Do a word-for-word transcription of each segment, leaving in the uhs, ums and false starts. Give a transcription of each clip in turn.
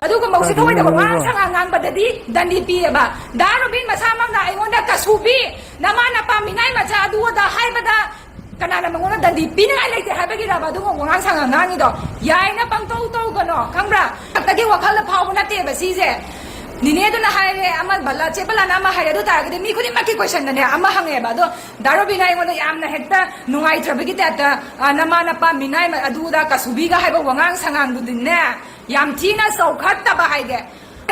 ꯑꯗꯨꯒ ꯃꯧꯁꯤ ꯊꯑꯣꯏꯗꯕ ꯋꯥ ꯁꯉꯥꯡ ꯉꯥꯡꯕꯗꯗꯤ ꯗꯟꯗꯤ ꯄꯤꯌꯦꯕ꯫ ꯗꯥ ꯔꯣꯕꯤꯟ ꯃꯁꯥꯃꯛꯅ ꯑꯩꯉꯣꯟꯗ ꯀꯁꯨꯕꯤ, ꯅꯃꯥ ꯅꯄꯥ ꯃꯤꯅꯥꯏ ꯃꯆꯥ ꯑꯗꯨ ꯑꯗꯥ ꯍꯥꯏꯕꯗ ꯀꯅꯥꯅ ꯃꯉꯣꯟꯗ ꯗꯟꯗꯤ ꯄꯤꯅꯤꯡꯉꯥꯏ ꯂꯩꯇꯦ ꯍꯥꯏꯕꯒꯤꯔꯕ ꯑꯗꯨꯒꯨꯝꯕ ꯋꯥꯉꯥꯡ ꯁꯉꯥꯡ ꯉꯥꯡꯉꯤꯗꯣ? ꯌꯥꯏꯅ ꯄꯪꯇꯧ ꯇꯧꯒꯅꯣ, ꯈꯪꯕ꯭ꯔꯥ? ꯈꯛꯇꯒꯤ ꯋꯥꯈꯜꯗ ꯐꯥꯎꯕ ꯅꯠꯇꯦꯕ ꯁꯤꯁꯦ꯫ ꯅꯤꯅꯦꯗꯨꯅ ꯍꯥꯏꯔꯦ, ꯑꯃ ꯕꯂꯥ, ꯆꯦ ꯕꯂꯥꯅ ꯑꯃ ꯍꯥꯏꯔꯦ, ꯑꯗꯨ ꯇꯥꯔꯒꯗꯤ ꯃꯤ ꯈꯨꯗꯤꯡꯃꯛꯀꯤ ꯀꯣꯏꯁꯟꯗꯅꯦ ꯑꯃ ꯍꯪꯉꯦꯕ꯫ ꯑꯗꯣ ꯗꯥ ꯔꯣꯕꯤꯟꯅ ꯑꯩꯉꯣꯟꯗ ꯌꯥꯝꯅ ꯍꯦꯛꯇ ꯅꯨꯡꯉꯥꯏꯇ꯭ꯔꯕꯒꯤ ꯇꯥꯏꯞꯇ, ꯑ, ꯅꯃꯥ ꯅꯄꯥ ꯃꯤꯅꯥꯏ ꯃ-, ꯑꯗꯨꯗ ꯀꯁꯨꯕꯤꯒ ꯍꯥꯏꯕ ꯋꯥꯉꯥꯡ ꯁꯉꯥꯡꯗꯨꯗꯤꯅꯦ, ꯌꯥꯝ ꯊꯤꯅ ꯆꯥꯎꯈꯠꯇꯕ ꯍꯥꯏꯒꯦ꯫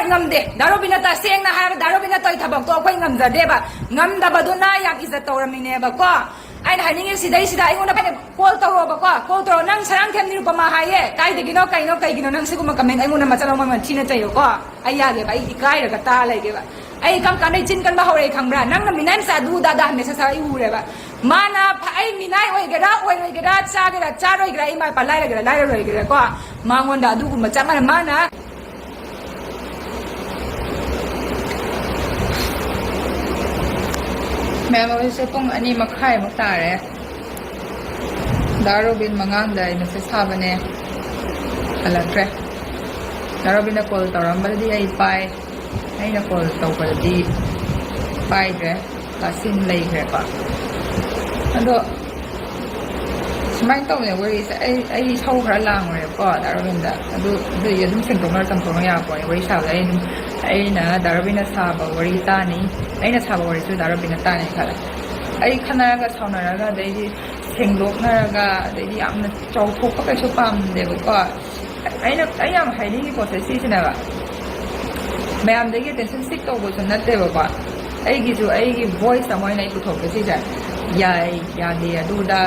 ꯉꯝꯗꯦ꯫ ꯗꯥ ꯔꯣꯕꯤꯟꯅ ꯇꯁꯦꯡꯅ ꯍꯥꯏꯔꯕ, ꯗꯥ ꯔꯣꯕꯤꯟꯅ ꯇꯧꯔꯤ ꯊꯕꯛꯇꯣ ꯑꯩꯈꯣꯏ ꯉꯝꯖꯗꯦꯕ꯫ ꯉꯝꯗꯕꯗꯨꯅ ꯌꯥꯝ ꯏꯖꯠ ꯇꯧꯔꯝꯃꯤꯅꯦꯕꯀꯣ꯫ ꯑꯩꯅ ꯍꯥꯏꯅꯤꯡꯉꯤ ꯁꯤꯗꯩꯁꯤꯗ ꯑꯩꯉꯣꯟꯗ ꯀꯣꯜ ꯇꯧꯔꯣꯕꯀꯣ, ꯀꯣꯜ ꯇꯧꯔꯣ꯫ "ꯅꯪ ꯁꯔꯥꯡꯊꯦꯝ ꯅꯤꯔꯨꯄꯃꯥ ꯍꯥꯏꯌꯦ, ꯀꯥꯏꯗꯒꯤꯅꯣ, ꯀꯩꯅꯣ, ꯀꯩꯒꯤꯅꯣ?" ꯅꯪ ꯁꯤꯒꯨꯝꯕ ꯀꯃꯦꯟ ꯑꯩꯉꯣꯟꯗ ꯃꯆꯠ ꯑꯃ ꯊꯤꯅ ꯆꯩꯌꯣꯀꯣ꯫ ꯑꯩ ꯌꯥꯒꯦꯕ, ꯑꯩ ꯏꯀꯥꯏꯔꯒ ꯇꯥ ꯂꯩꯒꯦꯕ꯫ ꯑꯩ ꯀꯔꯝ ꯀꯥꯟꯗ ꯆꯤꯟ ꯀꯟꯕ ꯍꯧꯔꯛꯑꯦ ꯈꯪꯕ꯭ꯔꯥ? ꯅꯪꯅ ꯃꯤꯅꯥꯏ ꯃꯆꯥ ꯑꯗꯨ ꯑꯗꯥ ꯃꯦꯁꯦꯖ ꯊꯥꯔ ꯑꯩ ꯎꯔꯦꯕ꯫ ꯃꯥꯅ ꯐ-, ꯑꯩ ꯃꯤꯅꯥꯏ ꯑꯣꯏꯒꯦꯔꯥ, ꯑꯣꯏꯔꯣꯏꯒꯦꯔꯥ, ꯆꯥꯒꯦꯔꯥ, ꯆꯥꯔꯣꯏꯒꯦꯔꯥ, ꯑꯩ ꯃꯥꯏ ꯄꯥ ꯂꯥꯏꯔꯒꯦꯔꯥ, ꯂꯥꯏꯔꯔꯣꯏꯒꯦꯔꯥ ꯀꯣ, ꯃꯉꯣꯟꯗ ꯑꯗꯨꯒꯨꯝꯕ ꯆꯞ ꯃꯥꯟꯅ ꯃꯥꯅ ꯃꯌꯥꯝ, ꯍꯧꯖꯤꯛꯁꯦ ꯄꯨꯡ ꯑꯅꯤ ꯃꯈꯥꯏꯃꯨꯛ ꯇꯥꯔꯦ꯫ ꯗꯥ ꯔꯣꯕꯤꯟ ꯃꯉꯥꯡꯗ ꯑꯩ ꯃꯦꯁꯦꯖ ꯊꯥꯕꯅꯦ, ꯍꯜꯂꯛꯇ꯭ꯔꯦ꯫ ꯗꯥ ꯔꯣꯕꯤꯟꯅ ꯀꯣꯜ ꯇꯧꯔꯝꯕꯗꯗꯤ ꯑꯩ ꯄꯥꯏ, ꯑꯩꯅ ꯀꯣꯜ ꯇꯧꯕꯗꯗꯤ ꯄꯥꯏꯗ꯭ꯔꯦ, ꯀꯥꯁꯤꯟ ꯂꯩꯈ꯭ꯔꯦꯀꯣ꯫ ꯑꯗꯣ ꯁꯨꯃꯥꯏꯅ ꯇꯧꯕꯅꯦ ꯋꯥꯔꯤꯁꯦ꯫ ꯑꯩ, ꯑꯩ ꯏꯁꯧ ꯈꯔ ꯂꯥꯡꯉꯨꯔꯦꯕꯀꯣ ꯗꯥ ꯔꯣꯕꯤꯟꯗ꯫ ꯑꯗꯨ, ꯑꯗꯨꯒꯤ ꯑꯗꯨꯝ ꯁꯦꯡꯗꯣꯛꯅꯔ ꯆꯥꯝꯊꯣꯛꯅ ꯌꯥꯄꯣꯠꯅꯦ ꯋꯥꯔꯤ ꯁꯥꯕꯗ꯫ ꯑꯩ ꯑꯗꯨꯝ, ꯑꯩꯅ ꯗꯥ ꯔꯣꯕꯤꯟꯅ ꯁꯥꯕ ꯋꯥꯔꯤ ꯇꯥꯅꯤ, ꯑꯩꯅ ꯁꯥꯕ ꯋꯥꯔꯤꯁꯨ ꯗꯥ ꯔꯣꯕꯤꯟꯅ ꯇꯥꯅꯤ ꯈꯜꯂꯦ꯫ ꯑꯩ ꯈꯠꯅꯔꯒ ꯁꯥꯎꯅꯔꯒ ꯑꯗꯩꯗꯤ ꯁꯦꯡꯗꯣꯛꯅꯔꯒ ꯑꯗꯩꯗꯤ ꯌꯥꯝꯅ ꯆꯥꯎꯊꯣꯛꯄ ꯀꯩꯁꯨ ꯄꯥꯝꯗꯦꯕꯀꯣ꯫ ꯑꯩꯅ, ꯑꯩ ꯌꯥꯝ ꯍꯥꯏꯅꯤꯡꯉꯤ ꯄꯣꯠꯁꯦ ꯁꯤꯁꯤꯅꯦꯕ꯫ ꯃꯌꯥꯝꯗꯒꯤ attention seek ꯇꯧꯕꯁꯨ ꯅꯠꯇꯦꯕꯀꯣ꯫ ꯑꯩꯒꯤꯁꯨ ꯑꯩꯒꯤ voice ꯑꯃ ꯑꯣꯏꯅ ꯑꯩ ꯄꯨꯊꯣꯛꯄ ꯁꯤꯁꯦ ꯌꯥꯏ, ꯌꯥꯗꯦ, ꯑꯗꯨꯗ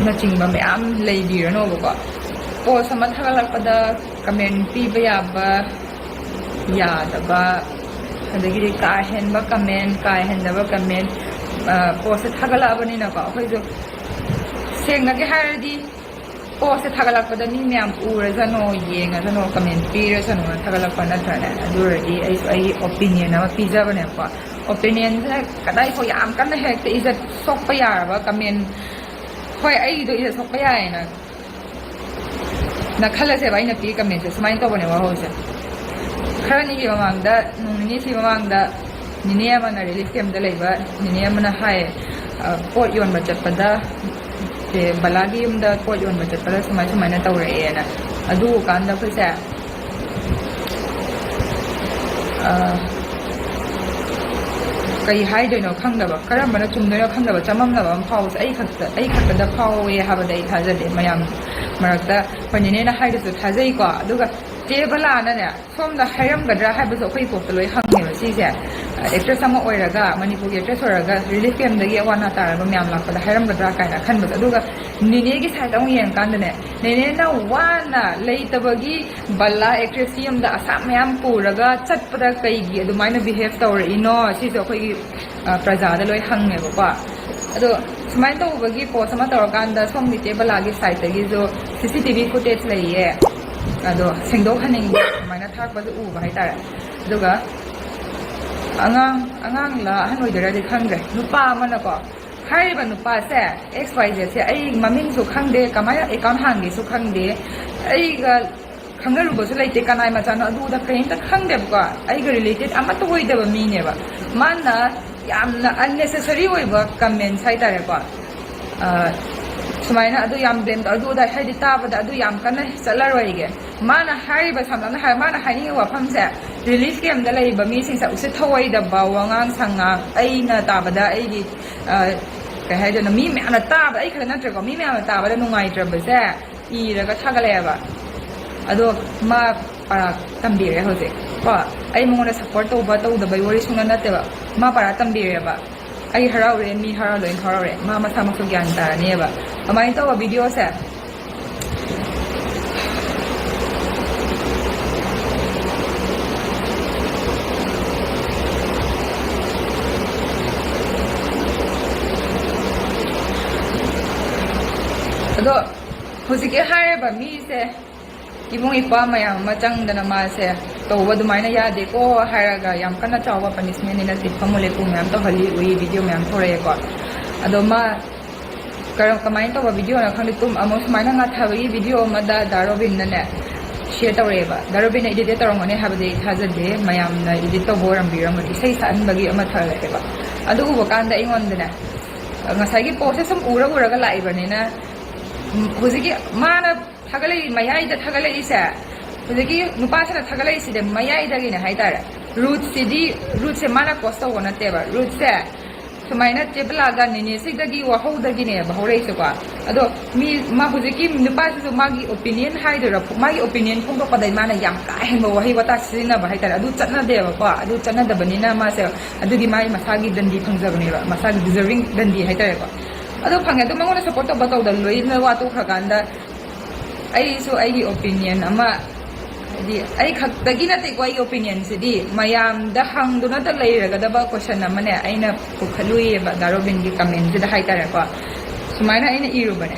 ꯅꯆꯤꯡꯕ ꯃꯌꯥꯝ ꯂꯩꯕꯤꯔꯅꯣꯕꯀꯣ꯫ Post ꯑꯃ ꯊꯥꯒꯠꯂꯛꯄꯗ comment ꯄꯤꯕ ꯌꯥꯕ, ꯌꯥꯗꯕ, ꯑꯗꯒꯤꯗꯤ ꯀꯥ ꯍꯦꯟꯕ comment, ꯀꯥ ꯍꯦꯟꯗꯕ comment, ꯑ, post ꯁꯦ ꯊꯥꯒꯠꯂꯛꯑꯕꯅꯤꯅꯀꯣ, ꯑꯩꯈꯣꯏꯁꯨ ꯁꯦꯡꯅꯒꯦ ꯍꯥꯏꯔꯗꯤ post ꯁꯦ ꯊꯥꯒꯠꯂꯛꯄꯗ ꯃꯤ ꯃꯌꯥꯝ ꯎꯔꯖꯅꯣ, ꯌꯦꯡꯉꯖꯅꯣ, comment ꯄꯤꯔꯁꯅꯣꯅ ꯊꯥꯒꯠꯂꯛꯄ ꯅꯠꯇ꯭ꯔꯅꯦ? ꯑꯗꯨ ꯑꯣꯏꯔꯗꯤ ꯑꯩꯁꯨ ꯑꯩꯒꯤ opinion ꯑꯃ ꯄꯤꯖꯕꯅꯦꯕꯀꯣ꯫ Opinion ꯁꯤꯅ ꯀꯗꯥꯏꯐꯥꯎ ꯌꯥꯝ ꯀꯟꯅ ꯍꯦꯛꯇ ꯏꯖꯠ ꯁꯣꯛꯄ ꯌꯥꯔꯕ comment, ꯍꯣꯏ, ꯑꯩꯒꯤꯗꯣ ꯏꯖꯠ ꯁꯣꯛꯄ ꯌꯥꯏꯌꯦꯅ ꯅ ꯈꯜꯂꯁꯦꯕ, ꯑꯩꯅ ꯄꯤ ꯀꯃꯦꯟꯁꯦ ꯁꯨꯃꯥꯏꯅ ꯇꯧꯕꯅꯦ ꯋꯥꯍꯧꯁꯦ꯫ ꯈꯔ ꯅꯤꯒꯤ ꯃꯃꯥꯡꯗ, ꯅꯣꯡ ꯅꯤꯅꯤꯁꯤ ꯃꯃꯥꯡꯗ ꯅꯤꯅꯦ ꯑꯃꯅ ꯔꯤꯂꯤꯐ ꯀꯦꯝꯗ ꯂꯩꯕ ꯅꯤꯅꯦ ꯑꯃꯅ ꯍꯥꯏ, ꯑ, ꯄꯣꯠ ꯌꯣꯟꯕ ꯆꯠꯄꯗ, ꯆꯦ ꯕꯂꯥꯒꯤ ꯌꯨꯝꯗ ꯄꯣꯠ ꯌꯣꯟꯕ ꯆꯠꯄꯗ ꯁꯨꯃꯥꯏ ꯁꯨꯃꯥꯏꯅ ꯇꯧꯔꯛꯑꯦꯅ꯫ ꯑꯗꯨ ꯀꯥꯟꯗ ꯑꯩꯈꯣꯏꯁꯦ, ꯑ, ꯀꯩ ꯍꯥꯏꯗꯣꯏꯅꯣ ꯈꯪꯗꯕ, ꯀꯔꯝꯕꯅ ꯆꯨꯝꯗꯣꯏꯅꯣ ꯈꯪꯗꯕ, ꯆꯃꯝꯅꯕ ꯑꯃ ꯐꯥꯎꯕꯁꯦ ꯑꯩ ꯈꯛꯇ, ꯑꯩ ꯈꯛꯇꯗ ꯐꯥꯎꯋꯦ ꯍꯥꯏꯕꯗ ꯑꯩ ꯊꯥꯖꯗꯦ꯫ ꯃꯌꯥꯝ ꯃꯔꯛꯇ ꯑꯩꯈꯣꯏ ꯅꯦꯅꯦꯅ ꯍꯥꯏꯗꯨꯁꯨ ꯊꯥꯖꯩꯀꯣ꯫ ꯑꯗꯨꯒ ꯆꯦ ꯕꯂꯥꯅꯅꯦ, ꯁꯣꯝꯗ ꯍꯥꯏꯔꯝꯒꯗ꯭ꯔꯥ ꯍꯥꯏꯕꯁꯨ ꯑꯩꯈꯣꯏ ꯀꯣꯛꯇ ꯂꯣꯏ ꯍꯪꯉꯦꯕ ꯁꯤꯁꯦ꯫ ꯑꯦꯛꯇ꯭ꯔꯦꯁ ꯑꯃ ꯑꯣꯏꯔꯒ, ꯃꯅꯤꯄꯨꯔꯒꯤ ꯑꯦꯛꯇ꯭ꯔꯦꯁ ꯑꯣꯏꯔꯒ ꯔꯤꯂꯤꯐ ꯀꯦꯝꯗꯒꯤ ꯑꯋꯥ ꯑꯅꯥ ꯇꯥꯔꯕ ꯃꯌꯥꯝ ꯂꯥꯛꯄꯗ ꯍꯥꯏꯔꯝꯒꯗ꯭ꯔꯥ ꯀꯥꯏꯅ ꯈꯟꯕꯗꯣ꯫ ꯑꯗꯨꯒ ꯅꯦꯅꯦꯒꯤ ꯁꯥꯏꯠꯇ ꯑꯃꯨꯛ ꯌꯦꯡꯉꯀꯥꯟꯗꯅꯦ, ꯅꯦꯅꯦꯅ ꯋꯥꯅ ꯂꯩꯇꯕꯒꯤ ꯕꯂꯥ ꯑꯦꯛꯇ꯭ꯔꯦꯁꯀꯤ ꯌꯨꯝꯗ ꯑꯁꯥꯝ ꯃꯌꯥꯝ ꯄꯨꯔꯒ ꯆꯠꯄꯗ ꯀꯩꯒꯤ ꯑꯗꯨꯃꯥꯏꯅ ꯕꯤꯍꯦꯕ ꯇꯧꯔꯛꯏꯅꯣ? ꯁꯤꯁꯨ ꯑꯩꯈꯣꯏꯒꯤ, ꯑ, ꯄ꯭ꯔꯖꯥꯗ ꯂꯣꯏ ꯍꯪꯉꯦꯕꯀꯣ꯫ ꯑꯗꯣ ꯁꯨꯃꯥꯏꯅ ꯇꯧꯕꯒꯤ ꯄꯣꯁ ꯑꯃ ꯇꯧꯔꯀꯥꯟꯗ ꯁꯣꯝꯒꯤ ꯆꯦ ꯕꯂꯥꯒꯤ ꯁꯥꯏꯠꯇꯒꯤꯁꯨ ꯁꯤ ꯁꯤ ꯇꯤ ꯚꯤ ꯐꯨꯇꯦꯖ ꯂꯩꯌꯦ, ꯑꯗꯣ ꯁꯦꯡꯗꯣꯛꯍꯟꯅꯤꯡꯕ ꯑꯗꯨꯃꯥꯏꯅ ꯊꯥꯔꯛꯄꯁꯨ ꯎꯕ ꯍꯥꯏꯇꯥꯔꯦ꯫ ꯑꯗꯨꯒ ꯑꯉꯥꯡ, ꯑꯉꯥꯡꯂ ꯑꯍꯟ ꯑꯣꯏꯗꯣꯏꯔꯗꯤ ꯈꯪꯗ꯭ꯔꯦ, ꯅꯨꯄꯥ ꯑꯃꯅꯀꯣ, ꯍꯥꯏꯔꯤꯕ ꯅꯨꯄꯥꯁꯦ, ꯑꯦꯛꯁ ꯋꯥꯏ ꯖꯦꯠꯁꯦ, ꯑꯩ ꯃꯃꯤꯡꯁꯨ ꯈꯪꯗꯦ, ꯀꯃꯥꯏꯅ ꯑꯦꯀꯥꯎꯟ ꯍꯥꯡꯒꯦꯁꯨ ꯈꯪꯗꯦ, ꯑꯩꯒ ꯈꯪꯅꯔꯨꯕꯁꯨ ꯂꯩꯇꯦ, ꯀꯅꯥꯏ ꯃꯆꯥꯅꯣ ꯑꯗꯨꯗ ꯀꯔꯤꯝꯇ ꯈꯪꯗꯦꯕꯀꯣ, ꯑꯩꯒ ꯔꯤꯂꯦꯇꯦꯠ ꯑꯃꯠꯇ ꯑꯣꯏꯗꯕ ꯃꯤꯅꯦꯕ꯫ ꯃꯥꯅ ꯌꯥꯝꯅ ꯑꯟꯅꯦꯁꯦꯁꯔꯤ ꯑꯣꯏꯕ ꯀꯃꯦꯟꯁ ꯍꯥꯏꯇꯥꯔꯦꯀꯣ, ꯑ, ꯁꯨꯃꯥꯏꯅ ꯑꯗꯨ ꯌꯥꯝ ꯕ꯭ꯂꯦꯝ ꯇꯧ, ꯑꯗꯨ ꯑꯗꯥ ꯍꯥꯏꯗꯤ ꯇꯥꯕꯗ ꯑꯗꯨ ꯌꯥꯝ ꯀꯟꯅ ꯆꯠꯂꯔꯣꯏꯒꯦ꯫ ꯃꯥꯅ ꯍꯥꯏꯔꯤꯕ, ꯁꯝꯂꯞꯅ ꯍꯥꯏꯔ, ꯃꯥꯅ ꯍꯥꯏꯅꯤꯡꯉꯤꯕ ꯋꯥꯐꯝꯁꯦ, ꯔꯤꯂꯤꯐ ꯀꯦꯝꯗ ꯂꯩꯔꯤꯕ ꯃꯤꯁꯤꯡꯁꯦ ꯎꯁꯤꯠ ꯊꯧꯑꯣꯏꯗꯕ ꯋꯥꯉꯥꯡ ꯁꯉꯥꯡ, ꯑꯩꯅ ꯇꯥꯕꯗ, ꯑꯩꯒꯤ, ꯑ, ꯀꯩ ꯍꯥꯏꯗꯣꯏꯅꯣ, ꯃꯤ ꯃꯌꯥꯝꯅ ꯇꯥꯕꯗ, ꯑꯩ ꯈꯛꯇ ꯅꯠꯇ꯭ꯔꯦꯀꯣ, ꯃꯤ ꯃꯌꯥꯝꯅ ꯇꯥꯕꯗ ꯅꯨꯡꯉꯥꯏꯇ꯭ꯔꯕꯁꯦ ꯏꯔꯒ ꯊꯥꯒꯠꯂꯛꯑꯦꯕ꯫ ꯑꯗꯣ ꯃꯥ ꯄꯔꯥ ꯇꯝꯕꯤꯔꯦ ꯍꯧꯖꯤꯛ ꯀꯣ꯫ ꯑꯩ ꯃꯉꯣꯟꯗ ꯁꯞꯄꯣꯔꯠ ꯇꯧꯕ ꯇꯧꯗꯕꯩ ꯋꯥꯔꯤ ꯁꯨꯡꯅ ꯅꯠꯇꯦꯕ, ꯃꯥ ꯄꯔꯥ ꯇꯝꯕꯤꯔꯦꯕ꯫ ꯑꯩ ꯍꯔꯥꯎꯔꯦ, ꯃꯤ ꯍꯔꯥꯎ ꯂꯣꯏꯅ ꯍꯔꯥꯎꯔꯦ, ꯃꯥ ꯃꯁꯥꯃꯛꯁꯨ ꯒ꯭ꯌꯥꯟ ꯇꯥꯔꯅꯦꯕ꯫ ꯑꯗꯨꯃꯥꯏꯅ ꯇꯧꯕ ꯚꯤꯗꯤꯑꯣꯁꯦ꯫ ꯑꯗꯣ ꯍꯧꯖꯤꯛꯀꯤ ꯍꯥꯏꯔꯤꯕ ꯃꯤꯁꯦ, ꯏꯕꯨꯡ ꯏꯄ꯭ꯋꯥ ꯃꯌꯥꯝ ꯑꯃ ꯆꯪꯗꯅ ꯃꯥꯁꯦ ꯇꯧꯕ ꯑꯗꯨꯃꯥꯏꯅ ꯌꯥꯗꯦꯀꯣ ꯍꯥꯏꯔꯒ ꯌꯥꯝ ꯀꯟꯅ ꯆꯥꯎꯕ ꯄꯅꯤꯁꯃꯦꯟꯅꯤ ꯅꯠꯇꯦ, ꯐꯝꯃꯨ ꯂꯦꯞꯄꯨ ꯃꯌꯥꯝ ꯇꯧꯍꯜꯂꯤ, ꯎꯏ, ꯚꯤꯗꯤꯑꯣ ꯃꯌꯥꯝ ꯊꯣꯔꯛꯑꯦꯀꯣ꯫ ꯑꯗꯣ ꯃꯥ ꯀꯔꯝ ꯀꯃꯥꯏꯅ ꯇꯧꯕ ꯚꯤꯗꯤꯑꯣꯅꯣ ꯈꯪꯗꯦ, ꯄꯨꯡ ꯑꯃ ꯁꯨꯃꯥꯏꯅ ꯉꯥꯊꯕꯒꯤ ꯚꯤꯗꯤꯑꯣ ꯑꯃꯗ ꯗꯥ ꯔꯣꯕꯤꯟꯅꯅꯦ ꯁꯤꯌꯔ ꯇꯧꯔꯛꯑꯦꯕ꯫ ꯗꯥ ꯔꯣꯕꯤꯟꯅ ꯏꯗꯤꯠ ꯇꯧꯔꯝꯒꯅꯤ ꯍꯥꯏꯕꯗꯤ ꯑꯩ ꯊꯥꯖꯗꯦ, ꯃꯌꯥꯝꯅ ꯏꯗꯤꯠ ꯇꯧꯕ ꯑꯣꯏꯔꯝꯕꯤꯔꯝꯒꯅꯤ, ꯏꯁꯩ ꯁꯛꯍꯟꯕꯒꯤ ꯑꯃ ꯊꯥꯒꯠꯂꯛꯑꯦꯕ꯫ ꯑꯗꯨ ꯎꯕ ꯀꯥꯟꯗ ꯑꯩꯉꯣꯟꯗꯅꯦ ꯉꯁꯥꯏꯒꯤ ꯄꯣꯁꯁꯦ ꯁꯨꯝ ꯎꯔ ꯎꯔꯒ ꯂꯥꯛꯏꯕꯅꯤꯅ, ꯎꯝ, ꯍꯧꯖꯤꯛꯀꯤ ꯃꯥꯅ ꯊꯥꯒꯠꯂꯛꯏ, ꯃꯌꯥꯏꯗ ꯊꯥꯒꯠꯂꯛꯏꯁꯦ, ꯍꯧꯖꯤꯛꯀꯤ ꯅꯨꯄꯥꯁꯤꯅ ꯊꯥꯒꯠꯂꯛꯏꯁꯤꯗꯤ ꯃꯌꯥꯏꯗꯒꯤꯅꯦ ꯍꯥꯏꯇꯥꯔꯦ꯫ ꯔꯨꯠꯁꯤꯗꯤ, ꯔꯨꯠꯁꯦ ꯃꯥꯅ ꯀꯣꯁ ꯇꯧꯕ ꯅꯠꯇꯦꯕ꯫ ꯔꯨꯠꯁꯦ ꯁꯨꯃꯥꯏꯅ ꯆꯦꯕꯂꯥꯒ ꯅꯤꯅꯦꯁꯤꯗꯒꯤ ꯋꯥꯍꯧꯗꯒꯤꯅꯦꯕ ꯍꯧꯔꯛꯏꯁꯦꯀꯣ꯫ ꯑꯗꯣ ꯃꯤ, ꯃꯥ ꯍꯧꯖꯤꯛꯀꯤ ꯅꯨꯄꯥꯁꯤꯁꯨ ꯃꯥꯒꯤ ꯑꯣꯄꯤꯅꯤꯌꯟ ꯍꯥꯏꯗꯣꯏꯔꯥ, ꯃꯥꯒꯤ ꯑꯣꯄꯤꯅꯤꯌꯟ ꯐꯣꯡꯗꯣꯛꯄꯗ ꯃꯥꯅ ꯌꯥꯝ ꯀꯥ ꯍꯦꯟꯕ ꯋꯥꯍꯩ ꯋꯥꯇꯥ ꯁꯤꯖꯤꯟꯅꯕ ꯍꯥꯏꯇꯥꯔꯦ꯫ ꯑꯗꯨ ꯆꯠꯅꯗꯦꯕꯀꯣ꯫ ꯑꯗꯨ ꯆꯠꯅꯗꯕꯅꯤꯅ ꯃꯥꯁꯦ ꯑꯗꯨꯒꯤ ꯃꯥꯒꯤ ꯃꯁꯥꯒꯤ ꯗꯟꯗꯤ ꯐꯪꯖꯕꯅꯦꯕ, ꯃꯁꯥꯒꯤ ꯗꯤꯖꯔꯚꯤꯡ ꯗꯟꯗꯤ ꯍꯥꯏꯇꯥꯔꯦꯀꯣ꯫ ꯑꯗꯣ ꯐꯪꯉꯦ꯫ ꯑꯗꯣ ꯃꯉꯣꯟꯗ ꯁꯞꯄꯣꯔꯠ ꯇꯧꯕ ꯇꯧꯗꯕ ꯂꯣꯏꯅ ꯋꯥ ꯇꯣꯛꯈ꯭ꯔꯀꯥꯟꯗ ꯑꯩꯁꯨ ꯑꯩꯒꯤ ꯑꯣꯄꯤꯅꯤꯌꯟ ꯑꯃ, ꯍꯥꯏꯗꯤ ꯑꯩ ꯈꯛꯇꯒꯤ ꯅꯠꯇꯦꯀꯣ, ꯑꯩꯒꯤ ꯑꯣꯄꯤꯅꯤꯌꯟꯁꯤꯗꯤ ꯃꯌꯥꯝꯗ ꯍꯪꯗꯨꯅꯇ ꯂꯩꯔꯒꯗꯕ ꯀꯣꯏꯁꯟ ꯑꯃꯅꯦ ꯑꯩꯅ ꯄꯨꯈꯠꯂꯨꯏꯌꯦꯕ ꯗꯥ ꯔꯣꯕꯤꯟꯒꯤ ꯀꯃꯦꯟꯁꯤꯗ ꯍꯥꯏꯇꯥꯔꯦꯀꯣ꯫ ꯁꯨꯃꯥꯏꯅ ꯑꯩꯅ ꯏꯔꯨꯕꯅꯦ,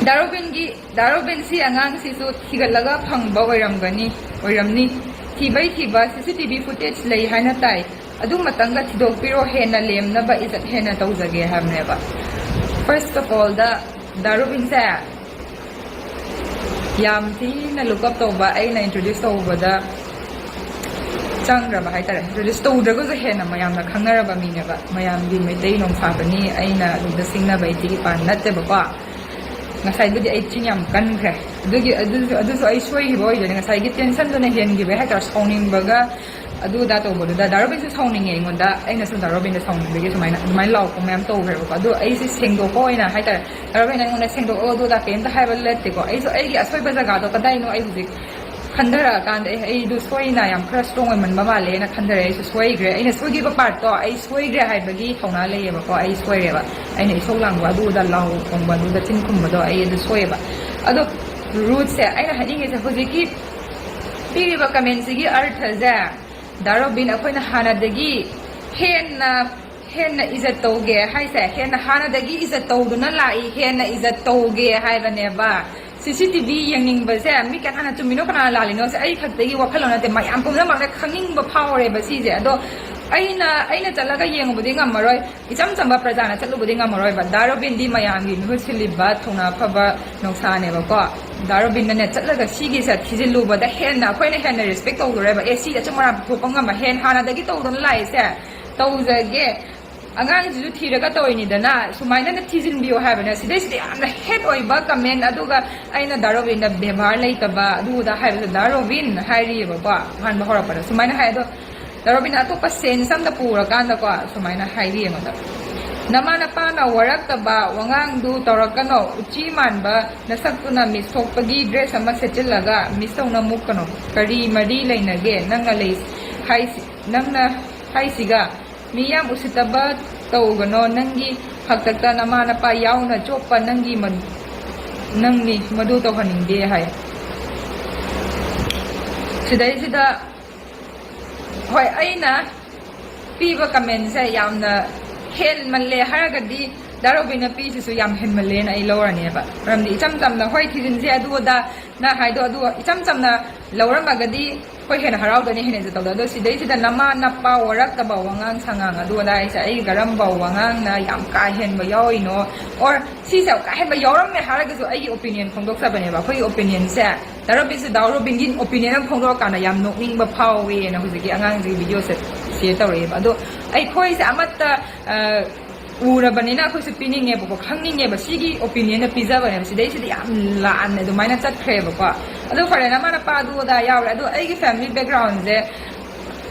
ꯗꯥ ꯔꯣꯕꯤꯟꯒꯤ, ꯗꯥ ꯔꯣꯕꯤꯟ, ꯁꯤ ꯑꯉꯥꯡꯁꯤꯁꯨ ꯊꯤꯒꯠꯂꯒ ꯐꯪꯕ ꯑꯣꯏꯔꯝꯒꯅꯤ, ꯑꯣꯏꯔꯝꯅꯤ꯫ ꯊꯤꯕꯩ ꯊꯤꯕ ꯁꯤ ꯁꯤ ꯇꯤ ꯚꯤ ꯐꯨꯇꯦꯖ ꯂꯩ ꯍꯥꯏꯅ ꯇꯥꯏ꯫ ꯑꯗꯨꯃꯇꯪꯒ ꯊꯤꯗꯣꯛꯄꯤꯔꯣ, ꯍꯦꯟꯅ ꯂꯦꯝꯅꯕ ꯏꯖꯠ ꯍꯦꯟꯅ ꯇꯧꯖꯒꯦ ꯍꯥꯏꯕꯅꯦꯕ꯫ First of all ꯗ, ꯗꯥ ꯔꯣꯕꯤꯟꯁꯦ ꯌꯥꯝ ꯊꯤꯅ look up ꯇꯧꯕ, ꯑꯩꯅ introduce ꯇꯧꯕꯗ ꯆꯪꯈ꯭ꯔꯕ ꯍꯥꯏꯇꯥꯔꯦ꯫ Introduce ꯇꯧꯗ꯭ꯔꯒꯁꯨ ꯍꯦꯟꯅ ꯃꯌꯥꯝꯅ ꯈꯪꯅꯔꯕ ꯃꯤꯅꯦꯕ꯫ ꯃꯌꯥꯝꯒꯤ ꯃꯩꯇꯩ ꯅꯣꯡꯁꯥꯕꯅꯤ, ꯑꯩꯅ ꯑꯗꯨꯗ ꯁꯤꯡꯅꯕ ꯏꯇꯤꯛ ꯏꯄꯥꯟ ꯅꯠꯇꯦꯕꯀꯣ꯫ ꯉꯁꯥꯏꯕꯨꯗꯤ ꯑꯩ ꯆꯤꯟ ꯌꯥꯝ ꯀꯟꯈ꯭ꯔꯦ꯫ ꯑꯗꯨꯒꯤ, ꯑꯗꯨꯁꯨ, ꯑꯗꯨꯁꯨ ꯑꯩ ꯁꯣꯏꯈꯤꯕ ꯑꯣꯏꯗꯣꯏꯅꯦ꯫ ꯉꯁꯥꯏꯒꯤ ꯇꯦꯟꯁꯟꯗꯨꯅ ꯍꯦꯟꯈꯤꯕꯩ ꯍꯥꯏꯇꯥꯔꯦ, ꯁꯥꯎꯅꯤꯡꯕꯒ ꯑꯗꯨ ꯑꯗꯥ ꯇꯧꯕꯗꯨꯗ ꯗꯥ ꯔꯣꯕꯤꯟꯁꯨ ꯁꯥꯎꯅꯤꯡꯉꯦ ꯑꯩꯉꯣꯟꯗ, ꯑꯩꯅꯁꯨ ꯗꯥ ꯔꯣꯕꯤꯟꯗ ꯁꯥꯎꯅꯤꯡꯕꯒꯤ ꯁꯨꯃꯥꯏꯅ, ꯑꯗꯨꯃꯥꯏꯅ ꯂꯥꯎꯔꯛꯄ ꯃꯌꯥꯝ ꯇꯧꯈ꯭ꯔꯦꯕꯀꯣ꯫ ꯑꯗꯣ ꯑꯩꯁꯦ ꯁꯦꯡꯗꯣꯛꯄ ꯑꯣꯏꯅ ꯍꯥꯏꯇꯥꯔꯦ, ꯗꯥ ꯔꯣꯕꯤꯟ ꯑꯩꯉꯣꯟꯗ ꯁꯦꯡꯗꯣꯛꯑꯣ ꯑꯗꯨ ꯑꯗꯥ ꯀꯩꯝꯇ ꯍꯥꯏꯕ ꯅꯠꯇꯦꯀꯣ꯫ ꯑꯩꯁꯨ ꯑꯩꯒꯤ ꯑꯁꯣꯏꯕ ꯖꯒꯥꯗꯣ ꯀꯗꯥꯏꯅꯣ ꯑꯩ ꯍꯧꯖꯤꯛ ꯈꯟꯊꯔꯛꯑꯀꯥꯟꯗ, ꯑꯦ, ꯑꯩꯗꯣ ꯁꯣꯏꯅ ꯌꯥꯝ ꯈꯔ ꯁ꯭ꯇꯔꯣꯡ ꯑꯣꯏꯃꯟꯕ ꯃꯥꯜꯂꯦꯅ ꯈꯟꯊꯔꯛꯑꯦ꯫ ꯑꯩꯁꯨ ꯁꯣꯏꯈ꯭ꯔꯦ, ꯑꯩꯅ ꯁꯣꯏꯈꯤꯕ ꯄꯥꯔꯠꯇꯣ ꯑꯩ ꯁꯣꯏꯈ꯭ꯔꯦ ꯍꯥꯏꯕꯒꯤ ꯊꯧꯅꯥ ꯂꯩꯌꯦꯕꯀꯣ꯫ ꯑꯩ ꯁꯣꯏꯔꯦꯕ, ꯑꯩꯅ ꯏꯁꯧ ꯂꯥꯡꯕ ꯑꯗꯨ ꯑꯗꯥ, ꯂꯥꯎ ꯈꯣꯡꯕ ꯑꯗꯨꯗ, ꯆꯤꯟ ꯈꯨꯝꯕꯗꯣ ꯑꯩ ꯑꯗꯨ ꯁꯣꯏꯌꯦꯕ꯫ ꯑꯗꯣ ꯔꯨꯠꯁꯦ, ꯑꯩꯅ ꯍꯥꯏꯅꯤꯡꯉꯤꯁꯦ ꯍꯧꯖꯤꯛꯀꯤ ꯄꯤꯔꯤꯕ ꯀꯃꯦꯟꯁꯤꯒꯤ ꯑꯔꯊꯁꯦ, ꯗꯥ ꯔꯣꯕꯤꯟ, ꯑꯩꯈꯣꯏꯅ ꯍꯥꯟꯅꯗꯒꯤ ꯍꯦꯟꯅ, ꯍꯦꯟꯅ ꯏꯖꯠ ꯇꯧꯒꯦ ꯍꯥꯏꯁꯦ, ꯍꯦꯟꯅ ꯍꯥꯟꯅꯗꯒꯤ ꯏꯖꯠ ꯇꯧꯗꯨꯅ ꯂꯥꯛꯏ, ꯍꯦꯟꯅ ꯏꯖꯠ ꯇꯧꯒꯦ ꯍꯥꯏꯕꯅꯦꯕ꯫ ꯁꯤ ꯁꯤ ꯇꯤ ꯚꯤ ꯌꯦꯡꯅꯤꯡꯕꯁꯦ ꯃꯤ ꯀꯅꯥꯅ ꯆꯨꯝꯃꯤꯅꯣ ꯀꯅꯥꯅ ꯂꯥꯜꯂꯤꯅꯣꯁꯦ ꯑꯩ ꯈꯛꯇꯒꯤ ꯋꯥꯈꯜꯂꯣꯟ ꯅꯠꯇꯦ, ꯃꯌꯥꯝ ꯄꯨꯝꯅꯃꯛꯅ ꯈꯪꯅꯤꯡꯕ ꯐꯥꯎꯔꯦꯕ ꯁꯤꯁꯦ꯫ ꯑꯗꯣ ꯑꯩꯅ ꯑꯩꯅ ꯆꯠꯂꯒ ꯌꯦꯡꯉꯨꯕꯗꯤ ꯉꯝꯃꯔꯣꯏ, ꯏꯆꯝ ꯆꯝꯕ ꯄ꯭ꯔꯖꯥꯅ ꯆꯠꯂꯨꯕꯗꯤ ꯉꯝꯃꯔꯣꯏꯕ꯫ ꯗꯥ ꯔꯣꯕꯤꯟꯗꯤ ꯃꯌꯥꯝꯒꯤ ꯃꯤꯍꯨꯠ ꯁꯤꯜꯂꯤꯕ ꯊꯧꯅꯥ ꯐꯕ ꯅꯧꯁꯥꯅꯦꯕꯀꯣ꯫ ꯗꯥ ꯔꯣꯕꯤꯟꯅꯅꯦ ꯆꯠꯂꯒ ꯁꯤꯒꯤꯁꯦ ꯊꯤꯖꯤꯜꯂꯨꯕꯗ ꯍꯦꯟꯅ ꯑꯩꯈꯣꯏꯅ ꯍꯦꯟꯅ ꯔꯦꯁꯄꯦꯛ ꯇꯧꯗꯣꯔꯦꯕ꯫ ꯑꯦ, ꯁꯤ ꯑꯆꯨꯝ ꯑꯔꯥꯟ ꯄꯨꯊꯣꯛꯄ ꯉꯝꯕ ꯍꯦꯟ ꯍꯥꯟꯅꯗꯒꯤ ꯇꯧꯗꯨꯅ ꯂꯥꯛꯏꯁꯦ ꯇꯧꯖꯒꯦ꯫ ꯑꯉꯥꯡꯁꯤꯁꯨ ꯊꯤꯔꯒ ꯇꯧꯔꯤꯅꯤꯗꯅ, ꯁꯨꯃꯥꯏꯅ ꯊꯤꯖꯤꯟꯕꯤꯌꯨ ꯍꯥꯏꯕꯅꯦ꯫ ꯁꯤꯗꯩꯁꯤꯗ ꯌꯥꯝꯅ ꯍꯦꯠ ꯑꯣꯏꯕ ꯀꯃꯦꯟ, ꯑꯗꯨꯒ ꯑꯩꯅ ꯗꯥ ꯔꯣꯕꯤꯟꯗ ꯕꯦꯕꯥꯔ ꯂꯩꯇꯕ ꯑꯗꯨ ꯑꯗꯥ ꯍꯥꯏꯕꯗ ꯗꯥ ꯔꯣꯕꯤꯟ ꯍꯥꯏꯔꯤꯑꯕꯀꯣ꯫ ꯑꯍꯥꯟꯕ ꯍꯧꯔꯛꯄꯗ ꯁꯨꯃꯥꯏꯅ ꯍꯥꯏ꯫ ꯑꯗꯣ ꯗꯥ ꯔꯣꯕꯤꯟꯅ ꯑꯇꯣꯞꯄ ꯁꯦꯟꯁ ꯑꯝꯗ ꯄꯨꯔꯀꯥꯟꯗꯀꯣ ꯁꯨꯃꯥꯏꯅ ꯍꯥꯏꯔꯤ ꯑꯩꯉꯣꯟꯗ, "ꯅꯃꯥ ꯅꯄꯥꯅ ꯋꯥꯔꯛꯇꯕ ꯋꯥꯉꯥꯡꯗꯨ ꯇꯧꯔꯛꯀꯅꯣ, ꯎꯆꯤ ꯃꯥꯟꯕ ꯅꯁꯛꯇꯨꯅ ꯃꯤꯁ ꯊꯣꯛꯄꯒꯤ ꯗ꯭ꯔꯦꯁ ꯑꯃ ꯁꯦꯠꯆꯤꯜꯂꯒ ꯃꯤꯁ ꯇꯧꯅ ꯃꯨꯛꯀꯅꯣ꯫ ꯀꯔꯤ ꯃꯔꯤ ꯂꯩꯅꯒꯦ ꯅꯪꯅ ꯂꯩ ꯍꯥꯏꯁꯤ, ꯅꯪꯅ ꯍꯥꯏꯁꯤꯒ? ꯃꯤ ꯌꯥꯝ ꯎꯁꯤꯠꯇꯕ ꯇꯧꯒꯅꯣ, ꯅꯪꯒꯤ ꯍꯥꯛꯇꯛꯇ ꯅꯃꯥ ꯅꯄꯥ ꯌꯥꯎꯅ ꯆꯣꯞꯄ ꯅꯪꯒꯤ ꯃ-, ꯅꯪꯅꯤ, ꯃꯗꯨ ꯇꯧꯍꯟꯅꯤꯡꯗꯦ" ꯍꯥꯏ꯫ ꯁꯤꯗꯩꯁꯤꯗ ꯍꯣꯏ, ꯑꯩꯅ ꯄꯤꯕ ꯀꯃꯦꯟꯁꯦ ꯌꯥꯝꯅ ꯍꯦꯟꯃꯜꯂꯦ ꯍꯥꯏꯔꯒꯗꯤ ꯗꯥ ꯔꯣꯕꯤꯟꯅ ꯄꯤꯁꯤꯁꯨ ꯌꯥꯝ ꯍꯦꯟꯃꯜꯂꯦꯅ ꯑꯩ ꯂꯧꯔꯅꯦꯕ꯫ ꯃꯔꯝꯗꯤ ꯏꯆꯝ ꯆꯝꯅ, "ꯍꯣꯏ, ꯊꯤꯖꯤꯟꯁꯦ ꯑꯗꯨ ꯑꯗꯥ" ꯅ ꯍꯥꯏꯗꯣ, ꯑꯗꯨ ꯏꯆꯝ ꯆꯝꯅ ꯂꯧꯔꯝꯃꯒꯗꯤ ꯑꯩꯈꯣꯏ ꯍꯦꯟꯅ ꯍꯔꯥꯎꯗꯣꯏꯅꯦ, ꯍꯦꯟꯅ ꯏꯖꯠ ꯇꯧꯗꯣꯏꯅꯦ꯫ ꯑꯗꯣ ꯁꯤꯗꯩꯁꯤꯗ ꯅꯃꯥ ꯅꯄꯥ ꯋꯥꯔꯛꯇꯕ ꯋꯥꯉꯥꯡ ꯁꯉꯥꯡ ꯑꯗꯨ ꯑꯗꯥ ꯍꯥꯏꯁꯦ ꯑꯩ ꯀꯔꯝꯕ ꯋꯥꯉꯥꯡꯅ ꯌꯥꯝ ꯀꯥ ꯍꯦꯟꯕ ꯌꯥꯎꯔꯤꯅꯣ? Or ꯁꯤꯁꯦ ꯀꯥ ꯍꯦꯟꯕ ꯌꯥꯎꯔꯝꯃꯦ ꯍꯥꯏꯔꯒꯁꯨ ꯑꯩꯒꯤ ꯑꯣꯄꯤꯅꯤꯌꯟ ꯐꯣꯡꯗꯣꯛꯆꯕꯅꯦꯕ꯫ ꯑꯩꯈꯣꯏꯒꯤ ꯑꯣꯄꯤꯅꯤꯌꯟꯁꯦ ꯗꯥ ꯔꯣꯕꯤꯟꯁꯦ, ꯗꯥ ꯔꯣꯕꯤꯟꯒꯤ ꯑꯣꯄꯤꯅꯤꯌꯟ ꯑꯃ ꯐꯣꯡꯗꯣꯔꯛꯀꯥꯟꯗ ꯌꯥꯝ ꯅꯣꯛꯅꯤꯡꯕ ꯐꯥꯎꯋꯦꯅ ꯍꯧꯖꯤꯛꯀꯤ ꯑꯉꯥꯡꯁꯤꯒꯤ ꯚꯤꯗꯤꯑꯣꯁꯦ ꯁꯤꯌꯔ ꯇꯧꯔꯛꯑꯦꯕ꯫ ꯑꯗꯣ ꯑꯩꯈꯣꯏꯁꯦ ꯑꯃꯠꯇ, ꯑ, ꯎꯔꯕꯅꯤꯅ ꯑꯩꯈꯣꯏꯁꯨ ꯄꯤꯅꯤꯡꯉꯦꯕꯀꯣ, ꯈꯪꯅꯤꯡꯉꯦꯕ꯫ ꯁꯤꯒꯤ ꯑꯣꯄꯤꯅꯤꯌꯟꯗ ꯄꯤꯖꯕꯅꯦꯕ꯫ ꯁꯤꯗꯩꯁꯤꯗ ꯌꯥꯝ ꯂꯥꯟꯅ ꯑꯗꯨꯃꯥꯏꯅ ꯆꯠꯈ꯭ꯔꯦꯕꯀꯣ꯫ ꯑꯗꯣ ꯐꯔꯦ, ꯅꯃꯥ ꯅꯄꯥ ꯑꯗꯨ ꯑꯗꯥ ꯌꯥꯎꯔꯦ꯫ ꯑꯗꯣ ꯑꯩꯒꯤ ꯐꯦꯃꯤꯂꯤ ꯕꯦꯛꯒ꯭ꯔꯥꯎꯟꯁꯦ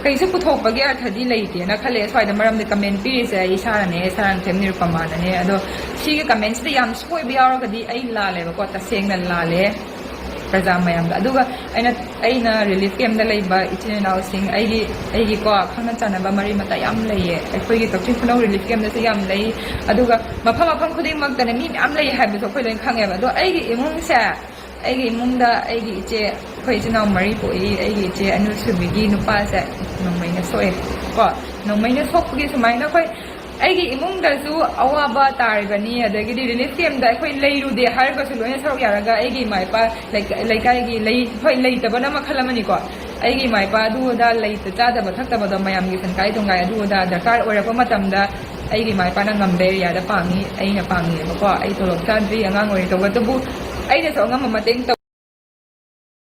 ꯀꯩꯁꯨ ꯄꯨꯊꯣꯛꯄꯒꯤ ꯑꯔꯊꯗꯤ ꯂꯩꯇꯦꯅ ꯈꯜꯂꯦ꯫ ꯁ꯭ꯋꯥꯏꯗ ꯃꯔꯝꯗꯤ ꯀꯃꯦꯟ ꯄꯤꯔꯤꯁꯦ ꯑꯩ ꯏꯁꯥꯅꯅꯦ, ꯁꯥꯔꯟꯊꯦꯝ ꯅꯤꯔꯨꯄꯃꯥꯅꯅꯦ꯫ ꯑꯗꯣ ꯁꯤꯒꯤ ꯀꯃꯦꯟꯁꯤꯗ ꯌꯥꯝ ꯁꯣꯏꯕ ꯌꯥꯎꯔꯒꯗꯤ ꯑꯩ ꯂꯥꯜꯂꯦꯕꯀꯣ, ꯇꯁꯦꯡꯅ ꯂꯥꯜꯂꯦ ꯄ꯭ꯔꯖꯥ ꯃꯌꯥꯝꯗ꯫ ꯑꯗꯨꯒ ꯑꯩꯅ, ꯑꯩꯅ ꯔꯤꯂꯤꯐ ꯀꯦꯝꯗ ꯂꯩꯕ ꯏꯆꯤꯟ ꯏꯅꯥꯎꯁꯤꯡ, ꯑꯩꯒꯤ, ꯑꯩꯒꯤꯀꯣ ꯈꯪꯅ ꯆꯥꯟꯅꯕ ꯃꯔꯤ ꯃꯇꯥ ꯌꯥꯝ ꯂꯩꯌꯦ꯫ ꯑꯩꯈꯣꯏꯒꯤ ꯀꯛꯆꯤꯡ ꯈꯨꯅꯧ ꯔꯤꯂꯤꯐ ꯀꯦꯝꯗꯁꯨ ꯌꯥꯝ ꯂꯩ꯫ ꯑꯗꯨꯒ ꯃꯐꯝ ꯃꯐꯝ ꯈꯨꯗꯤꯡꯃꯛꯇꯅꯦ ꯃꯤ ꯃꯌꯥꯝ ꯂꯩ ꯍꯥꯏꯕꯁꯨ ꯑꯩꯈꯣꯏ ꯂꯣꯏꯅ ꯈꯪꯉꯦꯕ꯫ ꯑꯗꯣ ꯑꯩꯒꯤ ꯏꯃꯨꯡꯁꯦ, ꯑꯩꯒꯤ ꯏꯃꯨꯡꯗ ꯑꯩꯒꯤ ꯏꯆꯦ, ꯑꯩꯈꯣꯏ ꯏꯆꯤꯟ ꯏꯅꯥꯎ ꯃꯔꯤ ꯄꯣꯛꯏ꯫ ꯑꯩꯒꯤ ꯏꯆꯦ ꯑꯅꯤꯁꯨꯕꯤꯒꯤ ꯅꯨꯄꯥꯁꯦ ꯅꯣꯡꯃꯩꯅ ꯁꯣꯛꯑꯦ ꯀꯣ꯫ ꯅꯣꯡꯃꯩꯅ ꯁꯣꯛꯄꯒꯤ ꯁꯨꯃꯥꯏꯅ ꯑꯩꯈꯣꯏ, ꯑꯩꯒꯤ ꯏꯃꯨꯡꯗꯁꯨ ꯑꯋꯥꯕ ꯇꯥꯔꯤꯕꯅꯤ, ꯑꯗꯒꯤꯗꯤ ꯔꯤꯂꯤꯐ ꯀꯦꯝꯗ ꯑꯩꯈꯣꯏ ꯂꯩꯔꯨꯗꯦ ꯍꯥꯏꯔꯒꯁꯨ ꯂꯣꯏꯅ ꯁꯔꯨꯛ ꯌꯥꯔꯒ ꯑꯩꯒꯤ ꯏꯃꯥ ꯏꯄꯥ, ꯂꯩꯀꯥꯏ-, ꯂꯩꯀꯥꯏꯒꯤ ꯂꯩ-, ꯍꯣꯏ, ꯂꯩꯇꯕꯅ ꯃꯈꯜ ꯑꯃꯅꯤꯀꯣ꯫ ꯑꯩꯒꯤ ꯏꯃꯥ ꯏꯄꯥ ꯑꯗꯨ ꯑꯗꯥ ꯂꯩꯇ ꯆꯥꯗꯕ ꯊꯛꯇꯕꯗꯣ, ꯃꯌꯥꯝꯒꯤ ꯁꯟꯀꯥꯏ ꯊꯨꯝꯀꯥꯏ ꯑꯗꯨ ꯑꯗꯥ ꯗꯔꯀꯥꯔ ꯑꯣꯏꯔꯛꯄ ꯃꯇꯝꯗ ꯑꯩꯒꯤ ꯏꯃꯥ ꯏꯄꯥꯅ ꯉꯝꯕ ꯑꯦꯔꯤꯌꯥꯗ ꯄꯥꯡꯉꯤ, ꯑꯩꯅ ꯄꯥꯡꯉꯤꯕꯀꯣ꯫ ꯑꯩ ꯇꯣꯂꯣꯞ ꯆꯥꯗ꯭ꯔꯤ, ꯑꯉꯥꯡ ꯑꯣꯏꯔꯤ ꯇꯧꯕꯇꯕꯨ ꯑꯩꯅꯁꯨ ꯑꯉꯝꯕ ꯃꯇꯦꯡ ꯇꯧ꯫